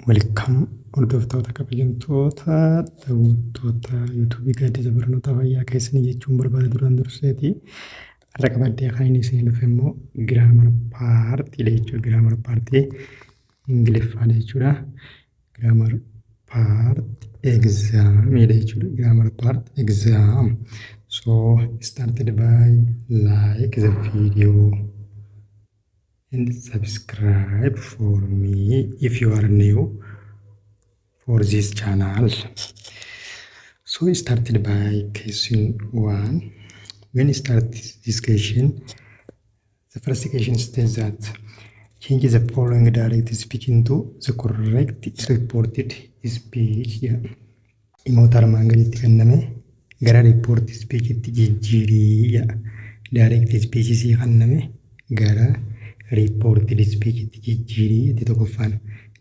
Welcome, hordoftoota kabajamtoota daawwattoota YouTubeii Gaaddisa Barnoota Fayyaa keessanii jechuun barbaada duraan durseeti. Har'a qabadhee kan inni isin dhufe immoo grammar partiidha jechuudha. Grammar partii Ingiliffaadha jechuudha. Grammar part examiidha jechuudha. Grammar part exam. So started by like the video and subscribe for me if you are new for this channel. So started by question one. When start this question, the first question states that change the following direct speech into the correct reported speech. Dhimmoota armaan gaditti kenname gara report speechitti jijjiirii jedha. Direct speech sii kenname gara reported speechitti jijjiirii itti. Tokkoffaan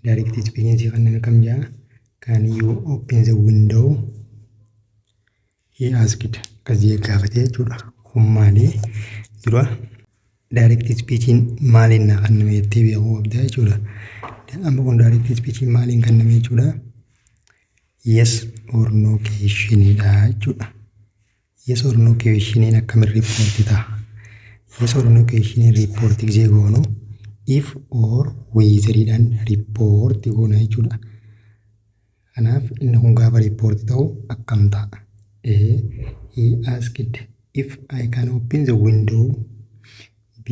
direct speech sii kenname kam jedha? "Can you open the window?" he asked. Akkas jedhee gaafate jechuudha. Kun maali? Dura direct speechiin maaliin naa kenname jettee beekuu qabda jechuudha. Amma kun direct speechiin maaliin kenname jechuudha? Yes or no questionidha jechuudha. Yes or no questioniin akkamiin report ta'a? Yes or no questioniin report gisee goonu if or whetheriidhaan report goona jechuudha. Kanaaf inni kun gaafa report ta'u akkam ta'a? A. He asked if I can open the window. B.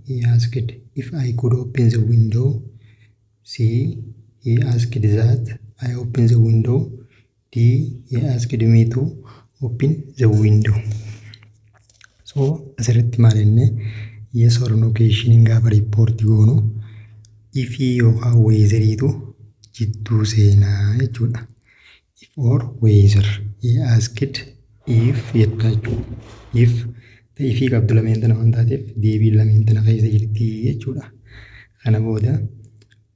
He asked if I could open the window. C. He asked that I open the window. D. He asked me to open the window. So asirratti maal jennee? Yes or no questioniin gaafa report goonu ifii yookaan whetheriitu jidduu seenaa jechuudha. If or whether, he asked if jetta jechuudha. If ifii qabdu lameen tana waan taateef deebiin lameen tana keessa jirti jechuudha. Kana booda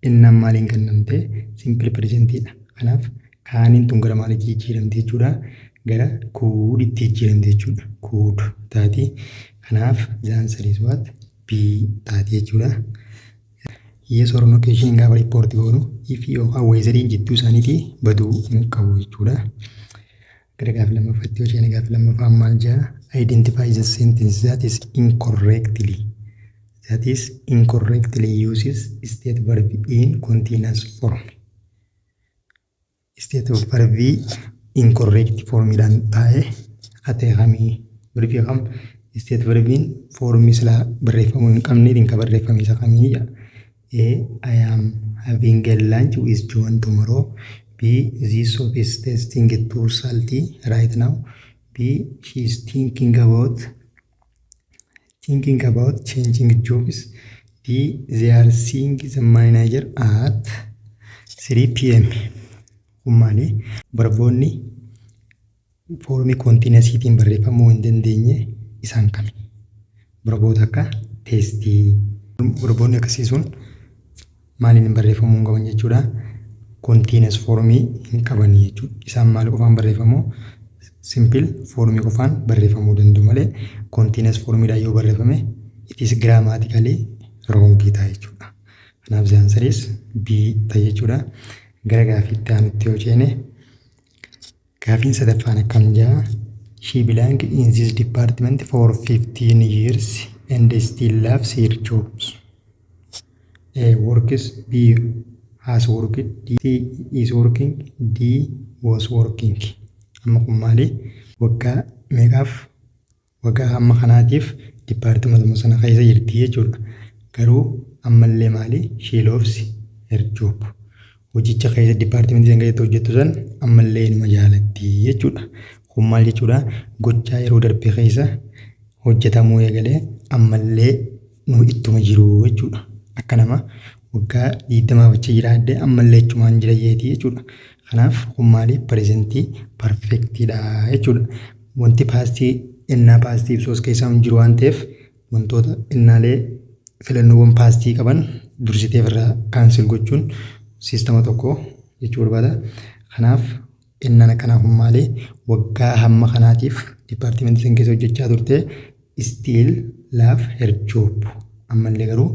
innaan maaliin kennamte? Simple presentiidha. Kanaaf caniin tun gara maaliitti jijjiiramte jechuudha? Gara coulditti jijjiiramte jechuudha. Could taati. Kanaaf the answer is what? B taati jechuudha. Yes or no question gaafa report goonu if yookaan whetheriin jidduu isaaniitii baduu hin qabu jechuudha. Gara gaaffii lammaffaatti yoo ceene, gaaffii lammaffaan maal jedha? Identify the sentence that is incorrectly uses state verb in continuous form. State of verb incorrect formiidhaan taa'e hatee kamii? Verbii kam state verbiin formii silaa barreeffamuu hin qabneetiin ka barreeffame isa kamii jedha. A. I am having a lunch with John tomorrow. B. This soup is tasting too salty right now. B. She is thinking about changing jobs. D. They are seeing the manager at 3 p.m. Kun maali? Verboonni formii continuousiitiin barreeffamuu hin dandeenye isaan kami? Verboota akka tastii. Verboonni akkasii sun maaliin barreeffamuu hin qaban jechuudha? Continuous formii hin qabanii jechuudha. Isaan maal qofaan barreeffamu? Simple formii qofaan barreeffamuu danda'u malee continuous formiidhaan yoo barreeffame it is grammatically wrong ta'a jechuudha. Kanaaf the answer is B ta'a jechuudha. Gara gaaffiitti aanutti yoo ceene, gaaffiin sadaffaan akkam jedha? She belong in this department for 15 years and still loves her jobs. A. Works. B. Has worked. D. Is working. D. Was working. Amma kun maali? Waggaa meeqaaf, waggaa hamma kanaatiif departmentuma sana keessa jirti jechuudha. Garuu ammallee maali? She loves her job. Hojicha keessa, departmentii sana keessatti hojjettu san ammallee inuma jaalatti jechuudha. Kun maal jechuudha? Gochaa yeroo darbe keessa hojjetamuu eegalee ammallee nu ittuma jiru jechuudha. Akka nama waggaa 20f achi jiraadde ammallee achumaan jira jeetii jechuudha. Kanaaf kun maali? Presentii perfectiidha jechuudha. Wanti pastii innaa pastii ibsu as keessaa hin jiru waan ta'eef, wantoota innaalee filannoowwan pastii qaban dursitee ofirraa cancel gochuun systema tokko jechuu barbaada. Kanaaf innaan akkanaa kun maali? Waggaa hamma kanaatiif departmentii sana keessa hojjechaa turte, still love her job. Ammallee garuu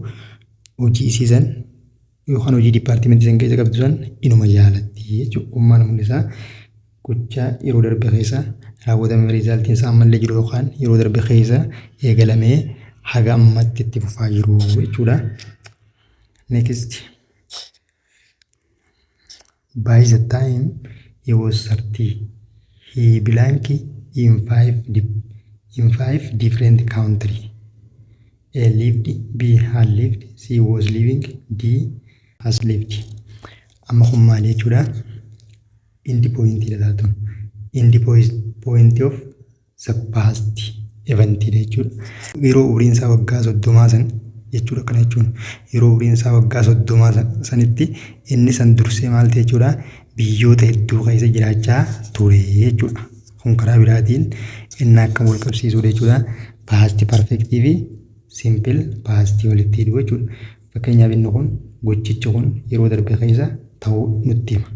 hojii isii san Yookaan hojii departmentii san keessa qabdu san inuma jaalatti jechuudha. Kun maal mul'isaa? Gochaa yeroo darbe keessa raawwatame resultiin isaa ammallee jiru yookaan yeroo darbe keessa eegalamee haga ammatti itti fufaa jiru jechuudha. Next. By the time he was 30, he blank in five different country. A lived, B had lived, C was living, D has lived. Amma kun maali jechuudha? End point dha taatun. End point of the past event dha jechuudha. Yeroo umriin isaa waggaa 30 san jechuudha. Kana jechuun yeroo umriin isaa waggaa 30 sanitti inni san dursee maal ta'e jechuudha? Biyyoota hedduu keessa jiraachaa ture jechuudha. Kun karaa biraatiin inni akkam wal qabsiisudha jechuudha? Past perfectii fi simple pastii walitti hidhuu jechuudha. Fakkeenyaaf, inni kun gochichi kun yeroo darbe keessa ta'uu nutti hima.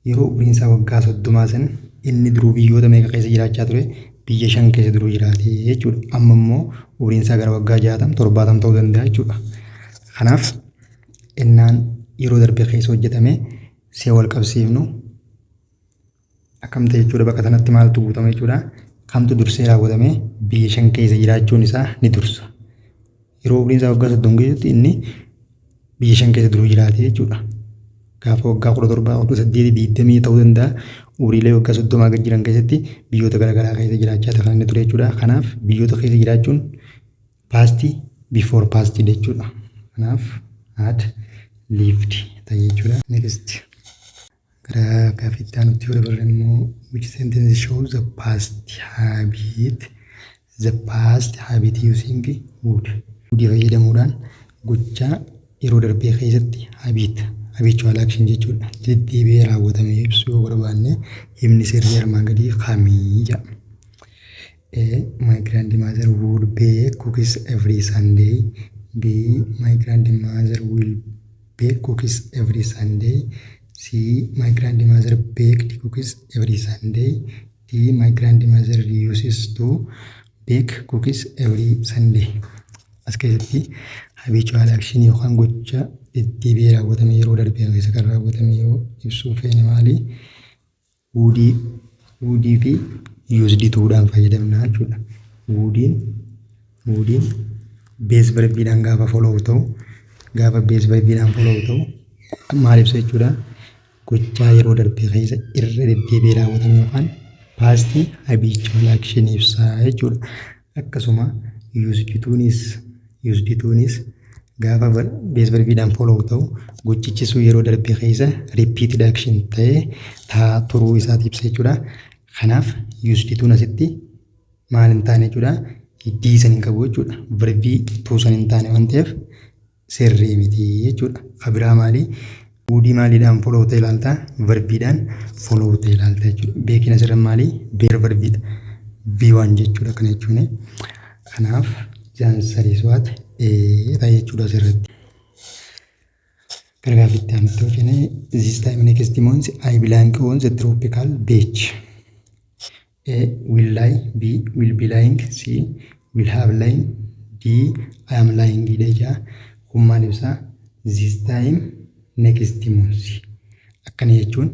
Yeroo umriin isaa waggaa 30 san inni duruu biyyoota meeqa keessa jiraachaa ture? Biyya shan keessa duruu jiraate jechuudha. Amma immoo umriin isaa gara waggaa 60, 70 ta'uu danda'a jechuudha. Kanaaf innaan yeroo darbe keessa hojjetame see wal qabsiifnu akkam ta'e jechuudha? Bakka sanatti maaltu guutama jechuudha? Kamtu dursee raawwatame? Biyya shan keessa jiraachuun isaa ni dursa. Yeroo umriin isaa waggaa 30 keessatti inni biyya shan keessa duruu jiraate jechuudha. Gaafa waggaa 17, 18, 20 ta'uu danda'a. Umriilee waggaa 30 gad jiran keessatti biyyoota garaagaraa keessa jiraachaa kan inni ture jechuudha. Kanaaf biyyoota keessa jiraachuun pastii before pastii jechuudha. Kanaaf had lived ta'e jechuudha. Next. Gara gaaffiitti aanutti yoo dabarre immoo, which sentence shows the past habit using would? Would fayyadamuudhaan gochaa yeroo darbee keessatti habit, habitual action jechuudha, deddeebi'ee raawwatame ibsuu yoo barbaanne himni sirrii armaan gadii kamii jedha. A. My grandmother would bake cookies every Sunday. B. My grandmother will bake cookies every Sunday. C. My grandmother baked cookies every Sunday. D. My grandmother uses to bake cookies every Sunday. As keessatti habitual action yookaan gocha deddeebi'ee raawwatame yeroo darbee keessa kan raawwatame yoo ibsuu feene maali? Wouldii fi used to'uudhaan fayyadamna jechuudha. Wouldiin base verbiidhaan gaafa follow ta'u, gaafa base verbiidhaan follow ta'u maal ibsa jechuudha? Gochaa yeroo darbee keessa irra deddeebi'ee raawwatame yookaan pastii habitual action ibsa jechuudha. Akkasuma used to'uunis gaafa base verbiidhaan follow ta'u gochichi sun yeroo darbee keessa repeated action ta'ee taa turuu isaati ibsa jechuudha. Kanaaf used to'n asitti maal hin taane jechuudha? Hiddii san hin qabu jechuudha. Verbii to san hin taane waan ta'eef sirrii miti jechuudha. Kan biraa maali? Wouldii maaliidhaan follow ta'e ilaalta? Verbiidhaan follow ta'e ilaalta jechuudha. Bakeiin asirra maali? Base verbiidha. V1 jechuudha kana jechuun. Kanaaf the answer is what? A ta'a jechuudha asirratti. Gara gaaffiitti aanutti yoo ceene, this time next month I blank on the tropical beach. A will lie, B will be lying, C will have lying, D I am lying jedhee jira. Kun maal ibsaa? This time next month. Akkana jechuun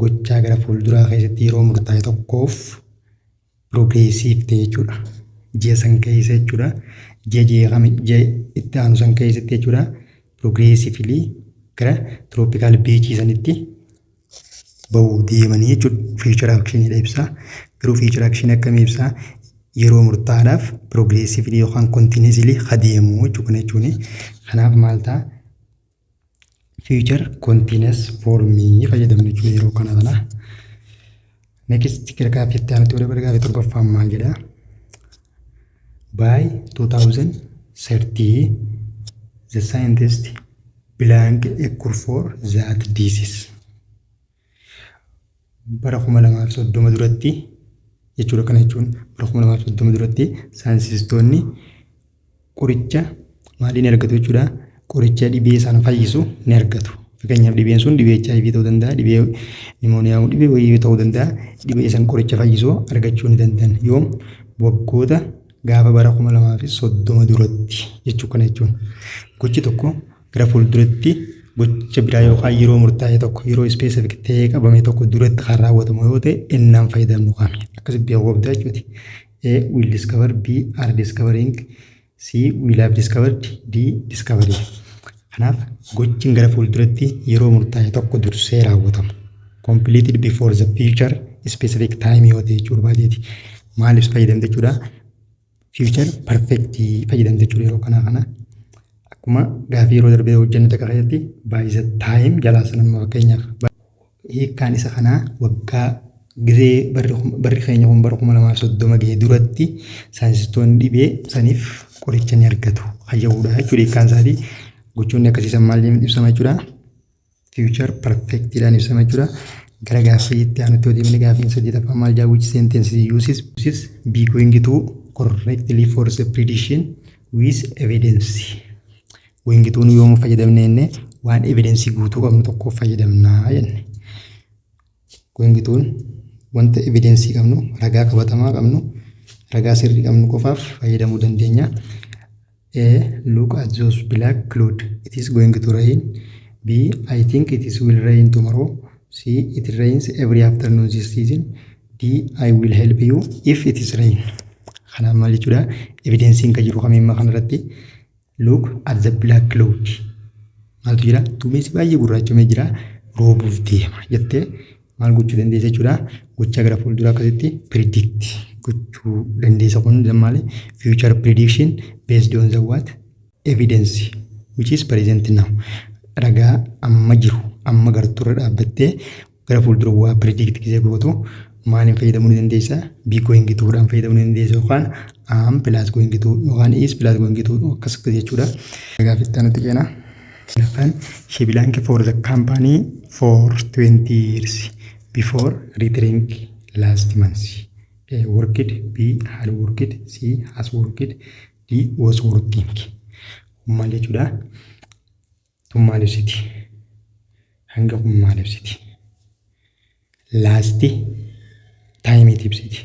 gochaa gara fuulduraa keessatti yeroo murtaa'e tokkoof progressive ta'e jechuudha. Ji'a san keessa jechuudha. Ji'a itti aanu san keessatti jechuudha. Progressively gara tropical beachii sanitti bahuu deemanii jechuudha. Future actionidha ibsaa. Garuu future action akkamii ibsaa? Yeroo murtaa'aadhaaf progressively yookaan continuously adeemuu jechuudha kana jechuun. Kanaaf maal ta'a? Future continuous formii fayyadamnu jechuudha yeroo kana kana. Next, gara gaaffii itti aanutti yoo dabarre, gaaffii torbaffaan maal jedhaa? By 2030 the scientist blank a cure for that disease. Bara 2030 duratti jechuudha. Kana jechuun bara 2030 duratti saayintistoonni qoricha maalii ni argatu jechuudha? Qoricha dhibee sana fayyisu ni argatu. Fakkeenyaaf, dhibeen sun dhibee HIV ta'uu danda'a, dhibee nimooniyaa, dhibee wayii ta'uu danda'a. Dhibee san qoricha fayyisu argachuu ni danda'an. Yoom? Waggoota gaafa bara 2030 duratti jechuu. Kana jechuun gochi tokko Gara fuulduratti gocha biraa yookaan yeroo murtaa'e tokko, yeroo specific ta'ee qabame tokko duratti kan raawwatamu yoo ta'e, ennaan fayyadamnu kami? Akkasi beekuu qabda jechuuti. A. Will discover. B. Are discovering. C. Will have discovered. D. Discovery. Kanaaf gochi gara fuulduratti yeroo murtaa'e tokko dursee raawwatamu, completed before the future specific time yoo ta'e jechuu barbaadeeti. Maaliif fayyadamte jechuudha? Future perfect fayyadamte jechuudha yeroo kanaa kana. Akkuma gaafii yeroo darbee hojjennu takka keessatti by the time jalaa sana, fakkeenyaaf hiikkaan isa kanaa waggaa gizee barri keenya kun bara 2030 gahee duratti saayinsistoonni dhibee saniif qoricha ni argatu hayyawuudha jechuudha hiikkaan isaatii. Gochoonni akkasiisan maal ibsama jechuudha? Future perfectiidhaan ibsama jechuudha. Gara gaaffii itti aanutti yoo deemne, gaaffiin saddeetaffaa maal jedha? Which sentence uses be going to correctly for the prediction with evidence? Going to nu yoomuu fayyadamne jenne? Waan evidence guutuu qabnu tokkoof fayyadamnaa jenne. Going to wanta evidence qabnu, ragaa qabatamaa qabnu, ragaa sirrii qabnu qofaaf fayyadamuu dandeenya. A. Look at those black cloud. It is going to rain. B. I think it is will rain tomorrow. C. It rains every afternoon this season. D. I will help you if it is rain. Kanaaf maal jechuudha? Evidenceiin kan jiru kamiin kanarratti? Look at the black cloud. Maaltu jira? Duumessi baay'ee gurraachamee jira. Roobuuf deema jettee maal gochuu dandeessa jechuudha? Gochaa gara fuulduraa akkasitti predict gochuu dandeessa. Kun maali? Future prediction based on the what? Evidence which is present now. Ragaa amma jiru, amma gartuurra dhaabbattee gara fuuldura waa predict gisee gootu maaliin fayyadamuu ni dandeessa? Be going to'dhaan fayyadamuu ni dandeessa, yookaan am plus going to yookaan is plus going to, akkas akkas jechuudha. Gaaffii itti aanutti ceena. Lammaffaan, she blank for the company for 20 years before retiring last month. A. Worked. B. Had worked. C. Has worked. D. Was working. Kun maal jechuudha? Tun maal ibsiti? Hanga kun maal ibsiti? Last timeiiti ibsiti.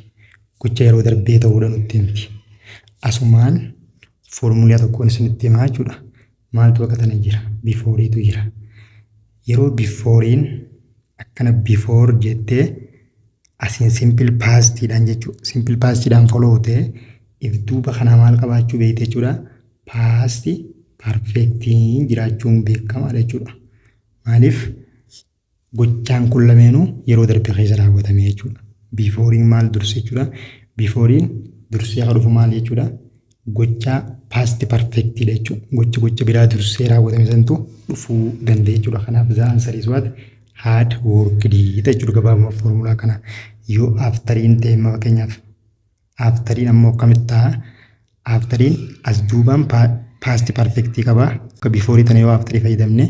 Gocha yeroo darbee ta'uudha nutti himti. Asumaan foormulaa tokkoon isinitti himaa jechuudha. Maaltu bakka tana jira? Beforeiitu jira. Yeroo beforeiin akkana before jettee asiin simple pastiidhaan jechuudha. Simple pastiidhaan follow ta'e, if duuba kanaa maal qabaachuu beekte jechuudha? Past perfectiin jiraachuun beekamaadha jechuudha. Maaliif? Gochaan kun lameenuu yeroo darbe keessa raawwatame jechuudha. Beforeiin maal durse jechuudha? Beforeiin dursee akka dhufu maal jechuudha? Gochaa past perfectiidha jechuudha. Gocha biraa dursee raawwatame santu dhufuu danda'a jechuudha. Kanaaf the answer is what? Had worked jechuudha gabaabuma foormulaa kana. Yoo afteriin ta'e immoo, fakkeenyaaf afteriin ammoo akkamitti ta'a? Afteriin as duubaan past perfectii qaba. Akka beforeii tana yoo afterii fayyadamne,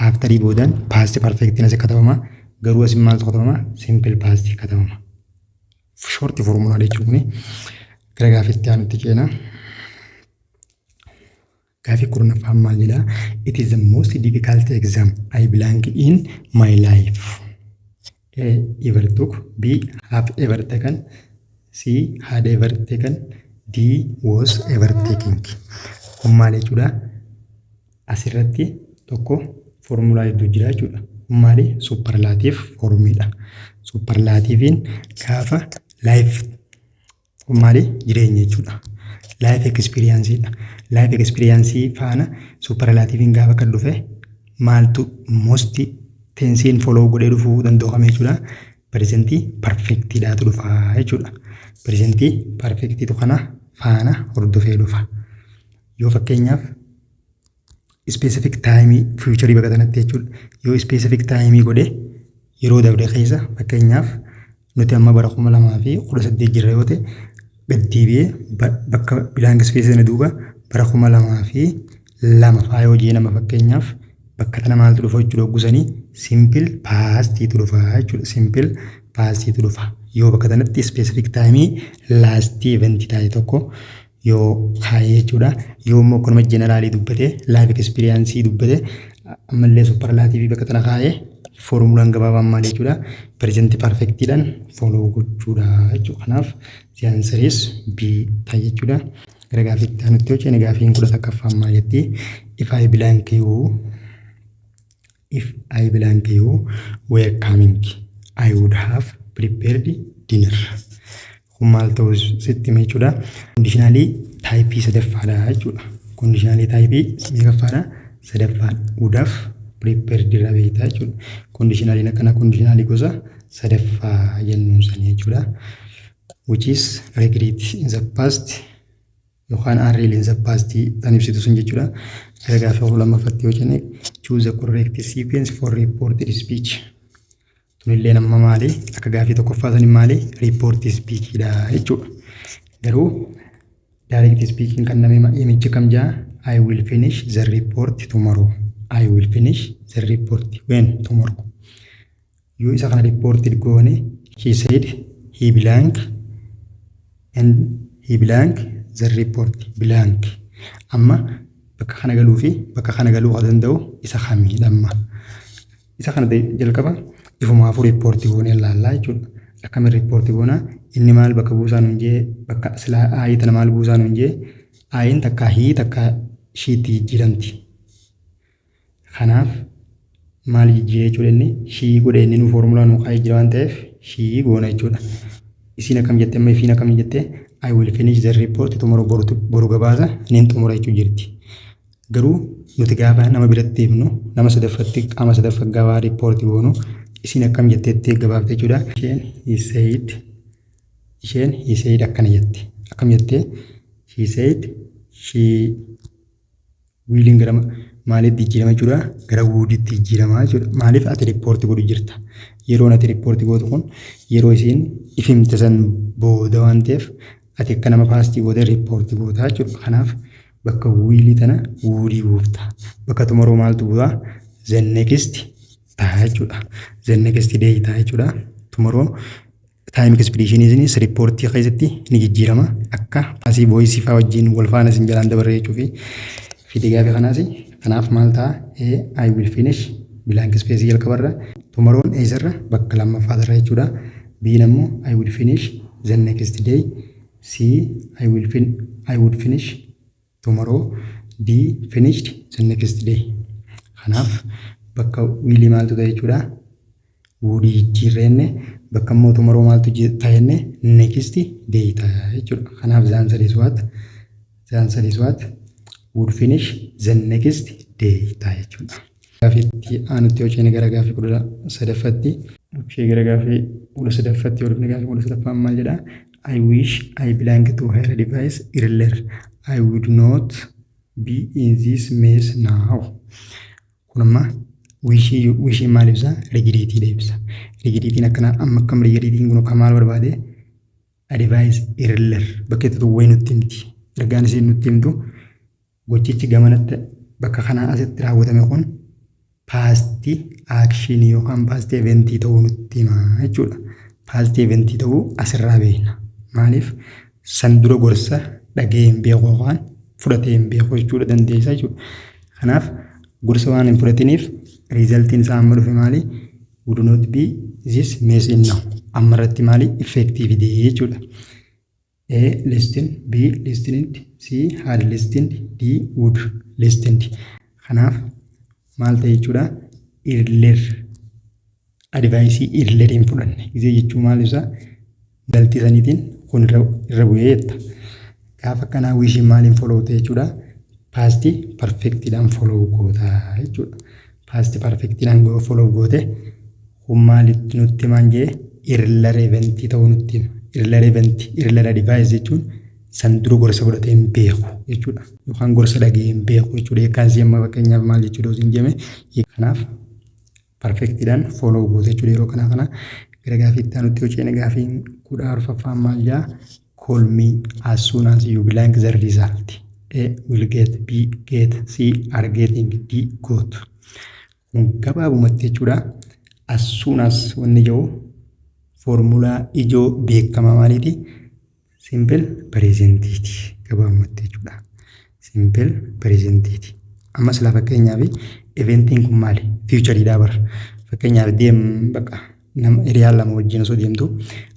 afterii boodaan past perfectiin as katabama. Garuu asin maaltu katabama? Simple pastii katabama. Short formulaa jechuun kuni. Gara gaaffiitti aanutti ceena. Gaaffii 10ffaan maal jedhaa? It is the most difficult exam I blank in my life. A. Ever took. B. Have ever taken. C. Had ever taken. D. Was ever taking. Kun maal jechuudha? Asirratti tokko foormulaa hedduu jira jechuudha. Kun maali? Superlative formiidha. Superlativeiin gaafa life, kun maali? Jireenya jechuudha. Life experienceiidha. Life experienceii faana superlativeiin gaafa kan dhufe, maaltu most tenseiin follow godhee dhufuu danda'u kam jechuudha? Presentii perfectiidhaatu dhufa jechuudha. Presentii perfectiitu kana faana hordofee dhufa. Yoo fakkeenyaaf specific timeii futureii bakka kanatti jechuudha. Yoo specific timeii godhe, yeroo dabre keessa, fakkeenyaaf nuti amma bara 2018 jirra yoo ta'e, gad deebi'ee bakka blank spaceii sana duuba bara 2002 faa yoo jee nama, fakkeenyaaf bakka tana maaltu dhufa jechuudha? Hoggusanii simple pastiitu dhufa jechuudha. Simple pastiitu dhufa. Yoo bakka kanatti specific timeii lastii eventii taate tokko yoo kaayee jechuudha. Yoo immoo akkanuma generalii dubbate, life experienceii dubbate, ammallee superlativeii bakka tana kaayee, foormulaan gabaabaan maal jechuudha? Presentii perfectiidhaan follow gochuudha jechuudha. Kanaaf the answer is B ta'a jechuudha. Gara gaaffiitti aanutti yoo ceene, gaaffiin 11ffaan maal jetti? If I blank you, if I blank you were coming, I would have prepared dinner. Kun maal ta'uu sitti hima jechuudha? Conditionalii typeii sadaffaadha jechuudha. Conditionalii typeii meeqaffaadha? Sadaffaadha. Would have prepared irraa beektaa jechuudha. Conditionaliin akkana conditionalii gosa sadaffaa jennuun sanii jechuudha. Which is regret in the past yookaan unreal in the past tan ibsitu sun jechuudha. Gara gaaffii 12ffaatti yoo jenne, choose the correct sequence for reported speech. Tunillee amma maali? Akka gaaffii tokkoffaa sanii maali? Reported speechidha jechuudha. Garuu direct speaking kan namni himichi kam jaa? I will finish the report tomorrow. I will finish the report when? Tomorrow. Yoo isa kana reported goone, she said he blank and he blank the report blank. Amma bakka kana galuu fi bakka kana galuu kan danda'u isa kamiidha amma? Isa kana jalqaba ifumaafuu report goonee ilaallaa jechuudha. Akkamiin report goona? Inni maal bakka buusaa nuun jee? Bakka silaa I tana maal buusaa nuun jee? I'n takka he, takka shetti jijjiiramti. Kanaaf maal jijjiiree jechuudha? Inni she godhe. Inni nu foormulaa nu kaa'ee jira waan ta'eef she goona jechuudha. Isiin akkam jette amma? Ifiin akkam jette? I will finish the report tomorrow, boru gabaasa nin xumura jechuu jirti. Garuu nuti gaafa nama biratti deemnu, nama sadaffatti, qaama sadaffaa gabaa report goonu, isiin akkam jetteetti gabaafte jechuudha? Isheen he said, isheen he said akkana jette. Akkam jettee? She said she williin gara maalitti jijjiirama jechuudha? Gara woulditti jijjiirama jechuudha. Maaliif? Ati report godhu jirta. Yeroon ati report gootu kun yeroo isiin ifimte san booda waan ta'eef, ati akka nama pastii gootee report goota jechuudha. Kanaaf bakka willii tana wouldii buufta. Bakka tomorrow maaltu bu'aa? The next ta'a jechuudha. The next day ta'a jechuudha. Tomorrow time expressioniinis reportii keessatti ni jijjiirama. Akka passive voiceii fa'aa wajjin wal faana isin jalaan dabarre jechuu fi fide gaafii kanaas. Kanaaf maal ta'a? A, I will finish blank space jalqabarra. Tomorrown eessarra? Bakka lammaffaarra jechuudha. B ammoo I will finish the next day. C, I would finish tomorrow. D, finished the next day. Kanaaf bakka willii maaltu ta'e jechuudha? Wouldii jijjiirreenne. Bakka immoo tomorrow maaltu ta'enne? Next day ta'a jechuudha. Kanaaf the answer is what? The answer is what? Would finish the next day ta'a jechuudha. Gaaffiitti aanutti yoo ceene, gara gaaffii 13ffatti. Ishee gara gaaffii 13ffatti yoo dhufne, gaaffii 13ffaan maal jedhaa? I wish I blank to her advice earlier. I would not be in this mess now. Kun amma wishii. Wishiin maal ibsa? Regretiidha ibsa. Regretiin akkana amma akkam? Regretiin kun akka maal barbaade? Advice earlier bakka itti wayii nutti himti. Ergaan isiin nutti himtu gochichi gamanatti bakka kanaa asitti raawwatame kun past actionii yookaan past eventii ta'uu nutti hima jechuudha. Past eventii ta'uu asirraa beekna. Maaliif? San dura gorsa dhagee hin beeku yookaan fudhatee hin beeku jechuudha dandeessa jechuudha. Kanaaf gorsa waan hin fudhatiniif resultiin isaa amma dhufe maali? Would not be this mess in now. Amma irratti maali? Effective jechuudha. A, listen, B, listened, C, had listened, D, would listened. Kanaaf maal ta'e jechuudha? Earlier adviceii earlier hin fudhanne. Gizee jechuun maal ibsa? Galtii saniitiin kun irra bu'ee jetta. Gaafa akkanaa wishiin maaliin follow ta'e jechuudha? Past perfectiidhaan follow goota jechuudha. Past perfectiidhaan follow goote kun maalitti nutti himaan jee? Earlier eventii ta'uu nutti hima. Earlier eventii, earlier advice jechuun san dura gorsa fudhatee hin beeku jechuudha. Yookaan gorsa dhagee hin beeku jechuudha. Hiikkaan isii amma fakkeenyaaf maal jechuudha osoo hin jenne? Kanaaf perfectiidhaan follow goote jechuudha yeroo kanaa kana. Gara gaafii itti aanutti yoo ceene, gaafiin 14ffaan maal jedhaa? Call me as soon as you blank the result. A, will get, B, get, C, are getting, D, got. Kun gabaabumatti jechuudha. As soon as wanni jedhu foormulaa ijoo beekamaa maaliiti? Simple presentiiti gabaabumatti jechuudha. Simple presentiiti. Amma silaa fakkeenyaaf eventiin kun maali? Futureiidhaa bara. Fakkeenyaaf deem bakka nama hiriyaan lama wajjin osoo deemtu,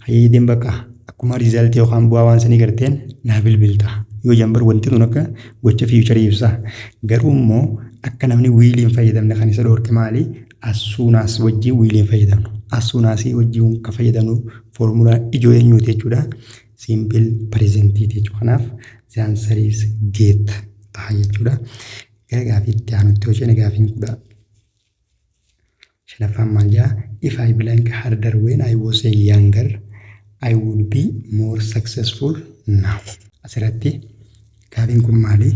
hayyee deem bakka akkuma resultii yookaan bu'aa waan sanii garteen naa bilbilta. Yoo jambar wanti tun akka gocha future ibsa. Garuu immoo akka namni will hin fayyadamne kan isa dhoorke maali? As soon as wajjin will hin fayyadamnu. As soon as wajjin kan fayyadamnu foormulaa ijoo eenyuuti jechuudha? Simple present jechuudha. Kanaaf the answer is get ta'a jechuudha. Gara gaafii itti aanutti yoo ceene, gaafiin 15ffaan maal jedha? If I blank harder when I was a younger, I would be more successful now. Asirratti gaafiin kun maali?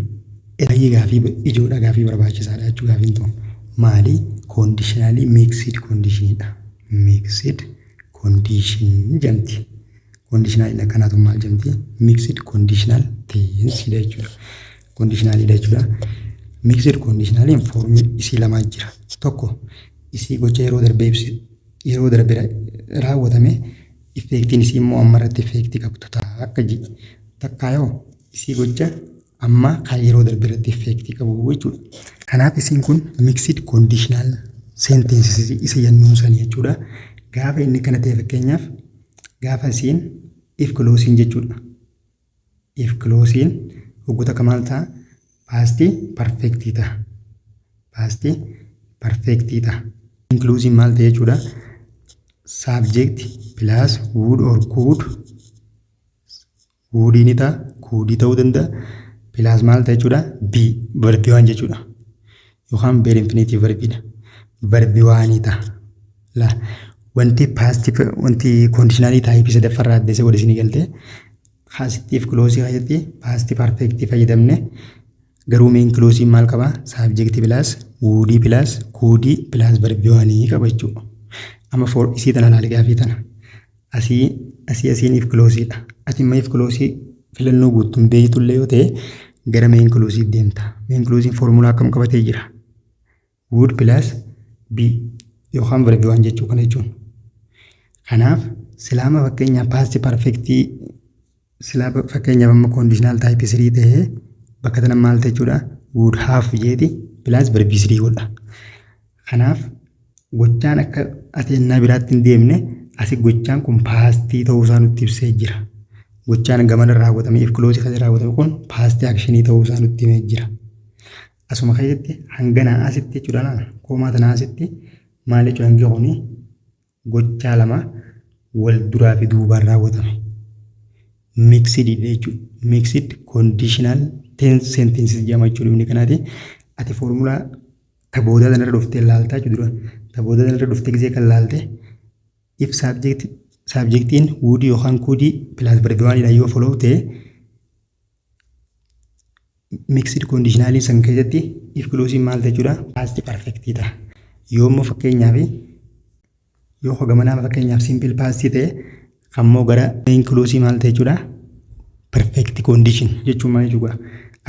Baay'ee gaafii ijoodha, gaafii barbaachisaadha jechuudha gaafiin tun. Maali? Conditionally mixed conditionidha. Mixed condition jedhamti. Conditionally akkanaatu maal jedhamti? Mixed conditional tense dha jechuudha. Conditionally dha jechuudha. Mixed conditionaliin foormii isii lamaa jira. Tokko isii gocha yeroo darbe ibsi, yeroo darbe raawwatame, effectiin isii immoo amma irratti effectii qabdu ta'a akka takkaa yoo isii gocha amma kan yeroo darbe irratti effectii qabu jechuudha. Kanaaf isiin kun mixed conditional sentences isa jennuun sanii jechuudha. Gaafa inni kana ta'e, fakkeenyaaf gaafa isiin if clausein jechuudha. If clausein hoggota akka maal ta'a? Past perfectii ta'a. Past perfectii ta'a. Clausein maal ta'e jechuudha? Subject plus would or could, would ni ta'a, could ta'uu danda'a. Plus maal ta'e jechuudha? Be verb one jechuudha. Yookaan bare infinitive verbiidha. Verb oneii ta'a. La wanti past wanti conditionalii typeii sadaffaarraa adda isa godhe isinii galtee asitti if clauseii keessatti past perfectii fayyadamne, garuu main clauseiin maal qabaa? Subjectii plus wouldii plus couldii plus verb oneii qaba jechuudha. Amma for isii tana ilaali, gaafii tana. Asii asii asiin if clauseiidha. Ati immoo if clauseii filannoo guutuun beeytullee yoo ta'e, gara main clauseiif deemta. Main clauseiin foormulaa akkam qabatee jira? Would plus be yookaan verb one jechuu kana jechuun. Kanaaf silaama fakkeenyaaf past perfectii, silaa fakkeenyaaf amma conditional typeii 3 ta'ee, bakka tana maal ta'e jechuudha? Would have jeeti plus verb 3 godha. Kanaaf gochaan akka ati ennaa biraatti hin deemne, asi gochaan kun pastii ta'uusaa nutti ibsee jira. Gochaan gamana raawwatame, if clauseii keessa raawwatame kun pastii actionii ta'uusaa nutti himee jira. Asuma keessatti hangana asitti jechuudha, comma tanaa asitti maal jechuudha? Hangi kuni gochaa lama wal duraa fi duubaan raawwatame. Mixed jechuudha. Mixed conditional tense sentences jedhama jechuudha inni kanaati. Ati foormulaa ta boodaa tanarra dhuftee ilaaltaa jechuudha. Ta boodaa tanarra dhuftee gisee kan laalte, if subject subjectiin wouldii yookaan couldii plus verb oneidha yoo follow ta'e, mixed conditionalii san keessatti if clauseiin maal jechuudha? Past perfectii ta'a. Yoo immoo fakkeenyaaf yoo gamanaa fakkeenyaaf simple pastii ta'e, ammoo gara main clauseii maal ta'e jechuudha? Perfect condition jechuun maal jechuudha?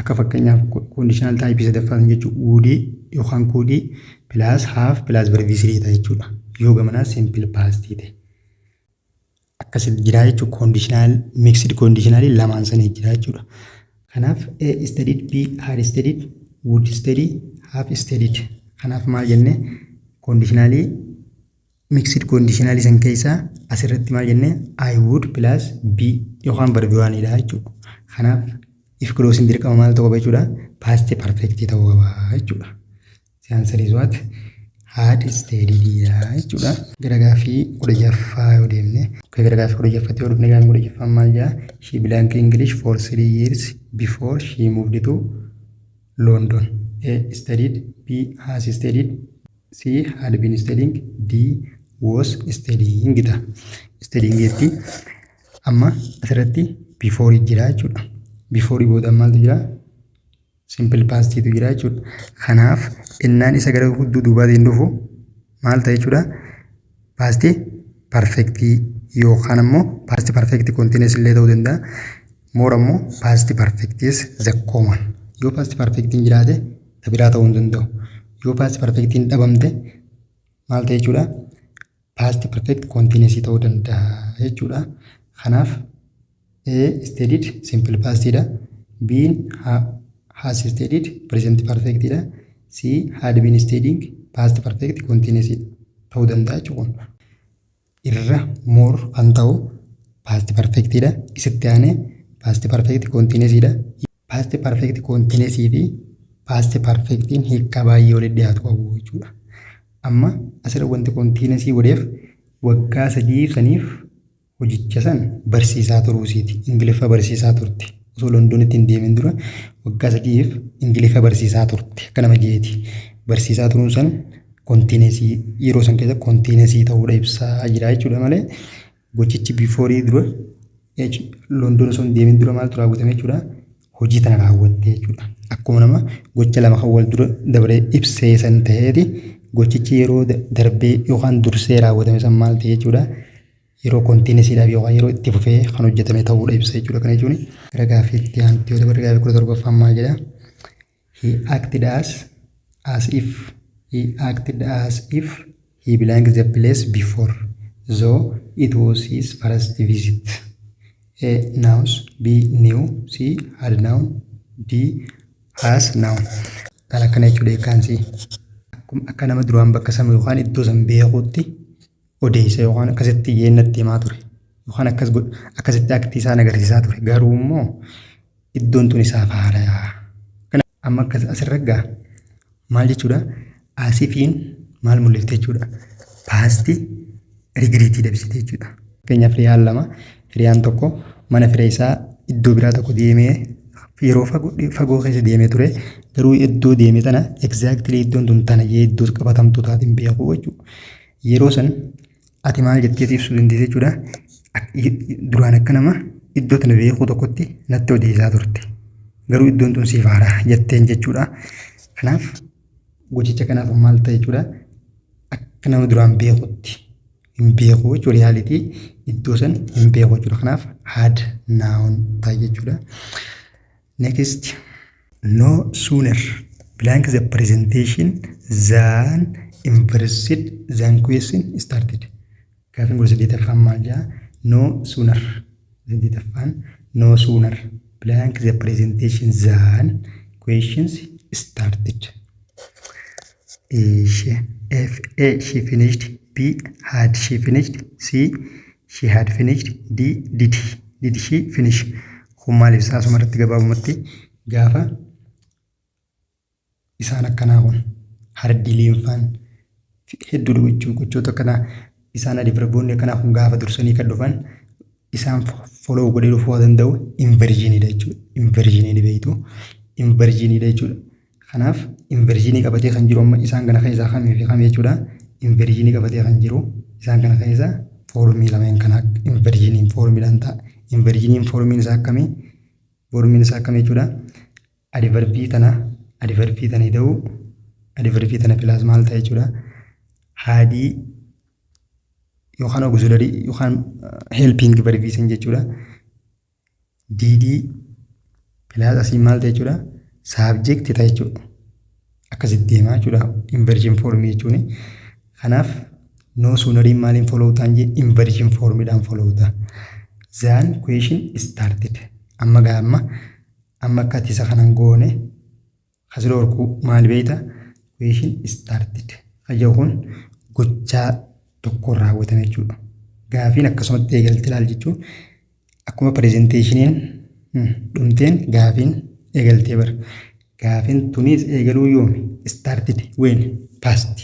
Akka fakkeenyaaf conditional typeii sadaffaa jechuun wouldii yookaan couldii plus have plus verb 3 ta'a jechuudha. Yoo gamanaa simple pastii ta'e. Akkasitti jira jechuudha, conditional mixed conditionalii lamaan sanii jira jechuudha. Kanaaf A studied, B had studied, would study, have studied. Kanaaf maal jenne? Conditionalii mixed conditionalii san keessaa asirratti maal jenne? I would plus be yookaan verb oneidha jechuudha. Kanaaf if clauseiin dirqama maal ta'uu qaba jechuudha? Past perfect ta'uu qaba jechuudha. The answer is what? Had studied jechuudha. Gara gaaffii 16ffaa yoo deemne, gara gaaffii 16ffaatti yoo dhufne, gaaffii 16ffaan maal jedha? She blank English for 3 years before she moved to London. A studied, B has studied, C had been studying, D was studying ta'a. Studying jetti. Amma asirratti before jira jechuudha. Before booda maaltu jira? Simple pastiitu jira jechuudha. Kanaaf innaan isa gara duubaatiin dhufu maal ta'a jechuudha? Past perfectii yookaan ammoo past perfectii continuous illee ta'uu danda'a. More ammoo past perfectii is the common. Yoo past perfectiin jiraate, ta biraa ta'uu hin danda'u. Yoo past perfectiin dhabamte maal ta'e jechuudha? Past perfect continuous ta'uu danda'a jechuudha. Kanaaf A studied simple pastidha. B has studied present perfectidha. C had been studying past perfect continuous ta'uu danda'a jechuudha. Irra more kan ta'u past perfectidha. Isitti aanee past perfect continuousdha. Past perfect continuous fi past perfectiin hiikkaa baay'ee walitti dhiyaatu qabu jechuudha. Amma asirra wanti continuous godheef waggaa 3 saniif hojicha san barsiisaa turuu isiiti. Ingiliffa barsiisaa turte. Osoo Londonitti hin deemin dura waggaa 3f Ingiliffa barsiisaa turte. Akka nama jeeti. Barsiisaa turuun san continuous, yeroo san keessa continuous ta'uudha ibsaa jira jechuudha malee gochichi before dura, London osoo hin deemin dura maaltu raawwatame jechuudha? Hojii tana raawwatte jechuudha. Akkuma nama gocha lama kan wal dura dabaree ibsee san ta'eeti, gochichi yeroo darbee yookaan dursee raawwatame san maal ta'e jechuudha? Yeroo continuousiidhaaf yookaan yeroo itti fufee kan hojjetame ta'uudha ibsa jechuudha. Kana jechuun gara gaaffii itti aanutti yoo dabarre, gaaffii 17ffaan maal jedha? He acted as if he acted as if he belonged the place before, though it was his first visit. A. Knows, B. Knew, C. Had known, D. Has known. Kan akkana jechuudha hiikkaansi. Akka nama duraan bakka sana yookaan iddoo san beekuutti odeessa yookaan akkasitti yeennatti himaa ture. Yookaan akkas godhu, akkasitti act isaan agarsiisaa ture. Garuu immoo iddoon tun isaaf haaraa. Amma akkas asirra gaa maal jechuudha? As ifiin maal mul'ifte jechuudha? Past regret dabsite jechuudha. Fakkeenyaaf, hiriyaan lama, hiriyaan tokko mana firee isaa iddoo biraa tokko deemee, yeroo fagoo keessa deemee ture, garuu iddoo deeme tana exactly iddoon tun tana jee iddoo qabatamtuu taatiin beeku jechuudha. Yeroo san ati maal jetteeti ibsuu dandeessa jechuudha? Duraan akka nama iddoo tana beekuu tokkotti natti odeessaa turte. Garuu iddoon tun siif haaraa jetteen jechuudha. Kanaaf gochicha kanaaf maal ta'e jechuudha? Akka nama duraan beekutti hin beeku jechuudha. Reality iddoo san hin beeku jechuudha. Kanaaf had known ta'e jechuudha. Next, no sooner blank the presentation than inversed than question started. Gaaffiin 18ffaan maal jedha? No sooner, saddeetaffaan, no sooner blank the presentation than questions started. F A. She finished, B. Had she finished, C. She had finished, D. Did she finish? Kun maal ibsaa? Asumarratti gabaabumatti gaafa isaan akkanaa kun hardlyiinfaan hedduudha gochuu, gochoota akkanaa isaan adverboonni akkanaa kun gaafa dursanii kan dhufan, isaan follow godhee dhufuu danda'u inversioniidha jechuudha. Inversionii beektu, inversioniidha jechuudha. Kanaaf inversionii qabatee kan jiru amma isaan kana keessaa kamii fi kam jechuudha? Inversionii qabatee kan jiru isaan kana keessaa formii lameen kana inversioniin formiidhaan ta'a. Inversioniin formiin isaa akkamii? Formiin isaa akkamii jechuudha? Adverbii tana ida'uu, adverbii tana plus maal ta'a jechuudha? Hadii yookaan auxiliary yookaan helping verbii san jechuudha. Did plus asii maal ta'e jechuudha? Subject ta'a jechuudha. Akkasitti deemaa jechuudha inversion formii jechuun. Kanaaf no sooneriin maaliin follow ta'an jee? Inversion formiidhaan follow ta'a. Than question started. Amma gaa amma akka ati isa kanan goone asirra horkuu maal beekta? Question started. Kaja kun gochaa tokkoon raawwatame jechuudha. Gaafiin akkasumatti eegalte ilaal jechuun akkuma presentationiin dhumteen gaafiin eegaltee bara. Gaafiin tunis eegaluu yoomi? Started when? Past.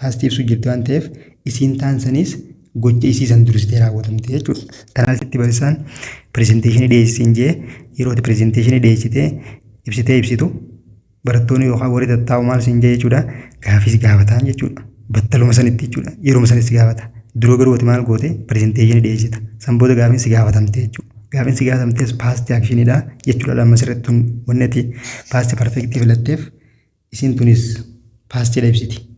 Past ibsuu jirti waan ta'eef, isiin taan sanis gocha isii san dursitee raawwatamte jechuudha. Kanaaf sitti barsiisaan presentationii dhiyeessiin jee, yeroo ati presentationii dhiyeessitee ibsitee ibsitu, barattoonni yookaan warri tattaa'u maal siin jee jechuudha? Gaafis gaafataan jechuudha. Battaluma sanitti jechuudha. Yeruma sanitti si gaafata. Dura garuu ati maal goote? Presentationii dhiyeessita. San booda gaafiin si gaafatamte jechuudha. Gaafiin si gaafatamtes past actioniidha jechuudha. Lama sirriitti tun wanni ati past perfectii filatteef isiin tunis pastiidha ibsiti.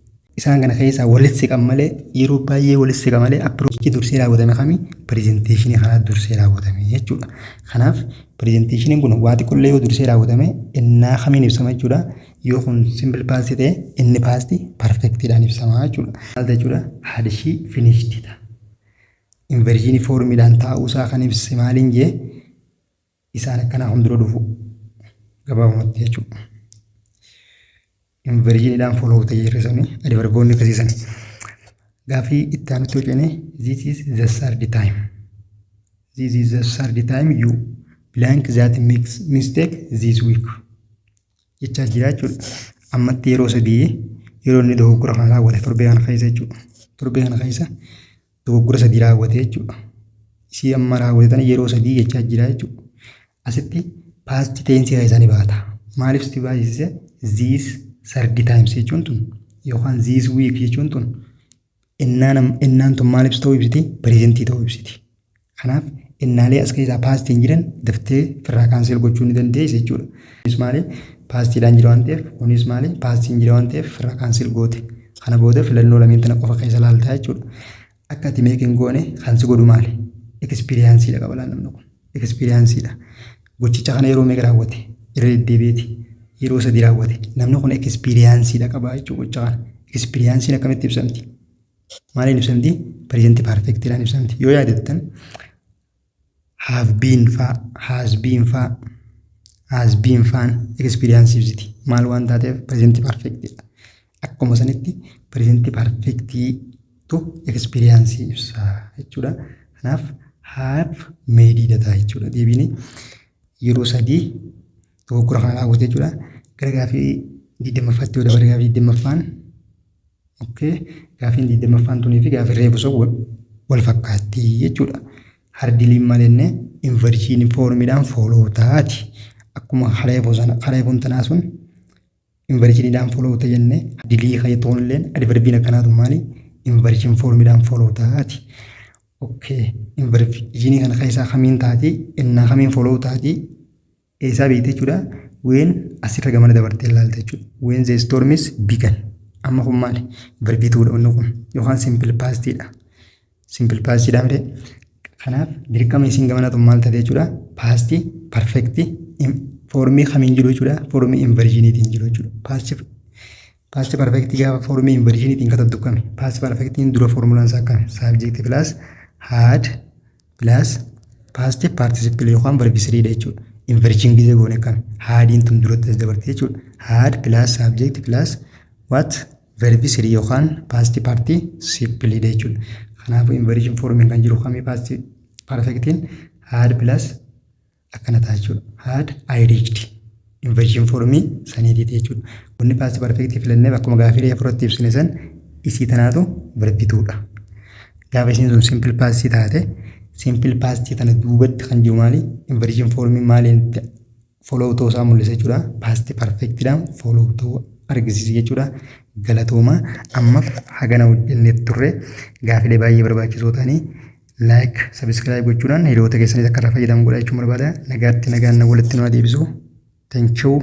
Isaan kana keessaa walitti siqan malee, yeroo baay'ee walitti siqa malee, approachii dursee raawwatame kami? Presentationii kanaa dursee raawwatame jechuudha. Kanaaf presentationiin kun waa xiqqollee yoo dursee raawwatame innaa kamiin ibsama jechuudha? Yoo kun simple past ta'e, inni past perfectiidhaan ibsama jechuudha. Maal jechuudha? Had she finished ta'a. Inversionii formiidhaan taa'uusaa kan ibse maaliin jee? Isaan akkanaa hundura dhufu gabaabumatti jechuudha. Inversioniidhaan follow ta'ee hir'isanii adverboonni akkasiisan. Gaaffii itti aanutti hojjenne, this is the third time. This is the third time you Blank that makes mistake this week jechaa jira jechuudha. Ammatti yeroo 3 yeroo inni dogoggora kana raawwate torbee kana keessa jechuudha. Torbee kana keessa dogoggora 3 raawwate jechuudha. Isii amma raawwate tana yeroo 3 jechaa jira jechuudha. Asitti past tense keessa ni baata. Maaliif si baasise? This third times jechuun tun yookaan this week jechuun tun innaan tun maal ibsu ta'uu ibsiti? Presentii ta'uu ibsiti. Kanaaf innaalee as keessaa pastiin jiran daftee firraa cancel gochuu ni dandeessa jechuudha. Kunis maali? Pastiidhaan jira waan ta'eef, kunis maali? Pastiin jira waan ta'eef firraa cancel goote. Kana booda filannoo lameen tana qofa keessa laaltaa jechuudha. Akka ati make hin goone kan si godhu maali? Experienceiidha qaba namni kun. Experienceiidha. Gochicha kana yeroo meeqa raawwate? Irra deddeebi'eeti. Yeroo 3 raawwate. Namni kun experienceiidha qaba jechuudha gocha kana. Experienceiin akkamitti ibsamti? Maaliin ibsamti? Present perfectiidhaan ibsamti. Yoo yaadattan have been faa, has been faa, has been faan experience ibsiti. Maal waan taateef? Present perfectiidha. Akkuma sanitti present perfectiitu experience ibsa jechuudha. Kanaaf have madeiidha ta'a jechuudha. Deebiin yeroo 3 dogoggora kana raawwate jechuudha. Gara gaafii 20ffaatti yoo dabarre, gaafii 20ffaan, okay, gaafiin 20ffaan tunii fi gaafii reefu sun wal fakkaatti jechuudha. Hardlyiin maal jennee? Inversion formiidhaan follow taati. Akkuma reefuun tanaa sun inversioniidhaan follow ta'e jennee, hardly kan illee adverbiin akkanaatu maali? Inversion formiidhaan follow taati. Okay, inversionii kana keessaa kamiin taati? Innaa kamiin follow taati? Eessaa beekte jechuudha? When asirra gamana dabartee ilaalte jechuudha. When the storm is began. Amma kun maali? Verb twodha inni kun yookaan simple pastiidha. Simple pastiidha miti. Kanaaf dirqama isiin gamanatu maal taate jechuudha? Past perfect formii kamiin jiru jechuudha? Formii inversioniitiin jiru jechuudha. Past perfect gaafa formii inversioniitiin katabdu kami? Past perfectiin dura formulaan isaa akkami? Subject plus had plus past participle yookaan verb threedha jechuudha. Inversion gisee goone akkami? Hadiin tun duratti as dabarte jechuudha. Had plus subject plus what? Verb three yookaan past participleiidha jechuudha. Kanaafuu inversion formiin kan jiru kamii? Past perfectiin had plus akkana ta'a jechuudha. Had I reached inversion formii saniitiiti jechuudha. Wanni past perfectii filanneef akkuma gaafii afurratti ibsine san isii tanaatu verb twodha. Gaafa isiin sun simple pastii taate, simple pastii tana duubatti kan jiru maali? Inversion formii maaliin follow ta'uu isaa mul'isa jechuudha. Past perfectiidhaan follow ta'uu argisiisa jechuudha. Galatooma, ammaaf hagana hojjennee turre. Gaafilee baay'ee barbaachisoo ta'anii like, subscribe gochuudhaan hiriyoota keessanis akka irraa fayyadamu godha jechuun barbaada. Nagaatti, nagaan walitti nu adeemsisu. Thank you.